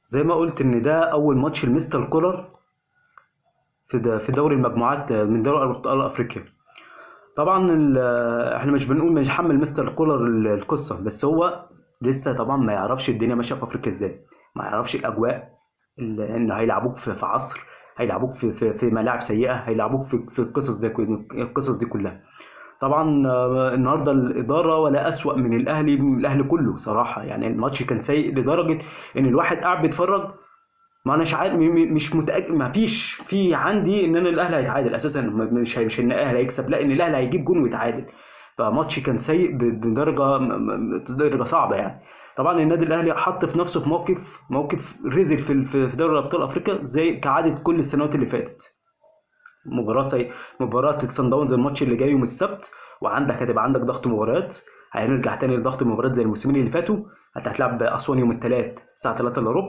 زي ما قلت ان ده اول ماتش لمستر كولر في دوري المجموعات من دوري ابطال افريقيا. طبعا احنا مش بنقول مش حمل مستر كولر القصه، بس هو لسه طبعا ما يعرفش الدنيا ماشية في افريقيا ازاي، ما يعرفش الاجواء ان هيلعبوك في عصر، هيلعبوك في ملاعب سيئه، هيلعبوك في القصص دي كلها. طبعا النهارده الادارة ولا اسوأ من الاهلي، الاهلي كله صراحة يعني الماتش كان سيء لدرجة ان الواحد قاعد بيتفرج ما اناش عارف، مش متاكد، ما فيش في عندي ان انا الاهلي هيتعادل اساسا، مش ان الاهلي هيكسب، لا ان الاهلي هيجيب جون ويتعادل. فماتش كان سيء بدرجة درجه صعبة يعني. طبعا النادي الاهلي حط في نفسه في موقف رزل في دوري ابطال افريقيا زي كعادة كل السنوات اللي فاتت. مباراة سيء، مباراة الصن داونز الماتش اللي جاي يوم السبت، وعندك هتبقى عندك ضغط مباريات، هنرجع تاني لضغط المباريات زي الموسمين اللي فاتوا. هتلعب اسوان يوم الثلاث الساعة 2:45،